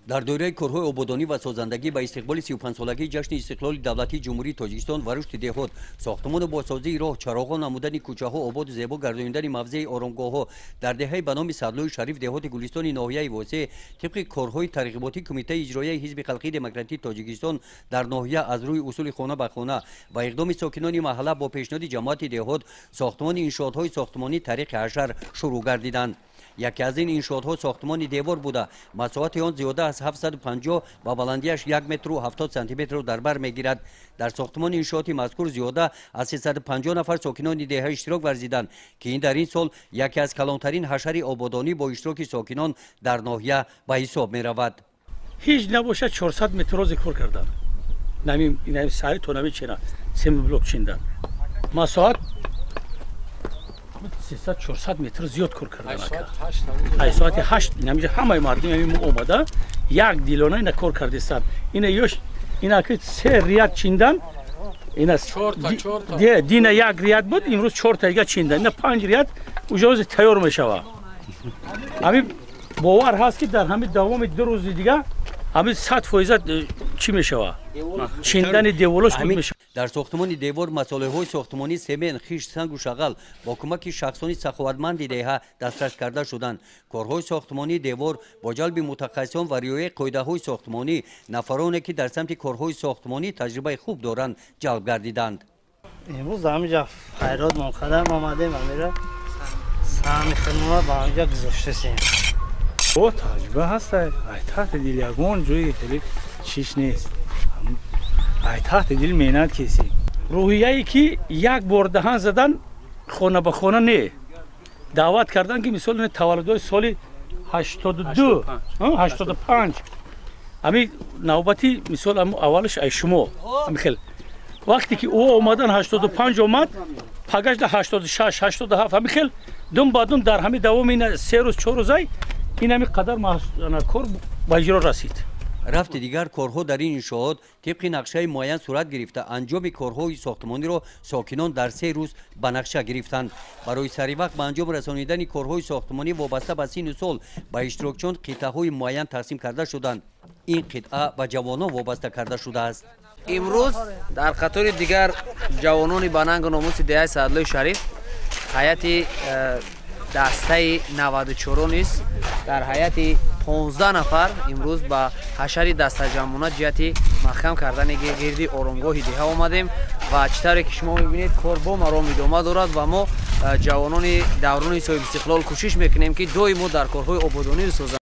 Дар доираи корҳои ободонӣ ва созандагӣ ба истиқболи 35-солагии ҷашни истиқлоли давлатии Ҷумҳурии Тоҷикистон ва рушди деҳот, сохтмону бозсозии роҳ, чароғон намудани кӯчаҳо, ободу зебо гардонидани мавзеи оромгоҳҳо дар деҳаи ба номи Садлои Шариф деҳоти Гулистони ноҳияи Восеъ тибқи корҳои тарғиботии Кумитаи иҷроияи Ҳизби халқии демократии Тоҷикистон дар ноҳия аз рӯи усули хона ба хона ва иқдоми сокинони маҳалла бо пешниҳоди ҷамоати деҳот сохтмони иншоотҳои сохтмонӣ тариқи ҳашар шурӯъ гардиданд. Яке аз ин иншоотҳо сохтмони девор буда, масоҳати он зиёда аз 750 ва баландиаш 1 метру 70 сантиметрро дар бар мегирад. Дар сохтмони иншооти мазкур зиёда аз 350 нафар сокинони деҳа иштирок варзиданд, ки ин дар ин сол яке аз калонтарин ҳашари ободонӣ бо иштироки сокинон дар ноҳия ба ҳисоб меравад. Ҳеҷ набошад 400 метр рози кор кардан, нами сари то нами чена семиблок чиндан, масоҳат 300-400 метр зиёд кор кардан. Ай соати 8 инамиҷа ҳамаи мардум ами омада як дилона ина кор кардистанд. Ина ёш ина ки се ряд чиндан, ина дина як ряд буд, имрӯз чорта дига чиндан, ина панҷ ряд уже ози тайёр мешава. Ҳами бовар ҳаст, ки дар ҳами давоми 2 рӯзи дига ҳами 100% чӣ мешава, чиндани деволош буд мешава. Дар сохтмони девор масолеҳҳои сохтмонӣ, семент, хишт, сангу шағал бо кӯмаки шахсони саховатманди деҳа дастрас карда шуданд. Корҳои сохтмонии девор бо ҷалби мутахассисон ва риояи қоидаҳои сохтмонӣ, нафароне ки дар самти корҳои сохтмонӣ таҷрибаи хуб доранд, ҷалб гардиданд. Имрӯз ҳаминҷа хайрот монқадар омадем, амира саҳми худмона ба ҳаминҷа гузоштасем. О, таҷриба ҳаста, ай таҳти дил ягон ҷои хеле чиш нест, ай таҳти дил меҳнат кесем. Рӯҳияе ки як бор даҳан задан хона ба хона не, даъват кардан, ки мисол таваллудҳои соли 82, 85, ҳами навбати мисол аввалаш ай шумо ҳами хел вақте ки ӯ омадан 85 омад, пагашда 86, 87, ҳами хел дум ба дум дар ҳами давоми ина 3 рӯз, 4 рӯзай ин ҳами қадар кор ба иҷро расид. Рафти дигар корҳо дар ин иншоот тибқи нақшаи муайян сурат гирифта, анҷоми корҳои сохтмониро сокинон дар 3 рӯз ба нақша гирифтанд. Барои саривақт ба анҷом расонидани корҳои сохтмонӣ вобаста ба синну сол ба иштирокчиён қитъаҳои муайян тақсим карда шуданд. Ин қитъа ба ҷавонон вобаста карда шудааст. Имрӯз дар қатори дигар ҷавонони ба нангу номуси деҳаи Садлои Шариф ҳайати дастаи 94 низ дар ҳайати 15 нафар имрӯз ба ҳашари дастаҷамъона ҷиҳати маҳкам кардани гирди оромгоҳи деҳа омадем ва чӣ тавре ки шумо мебинед, кор бо маром идома дорад ва мо ҷавонони даврони соҳибистиқлол кӯшиш мекунем, ки доимо дар корҳои ободонию созандагӣ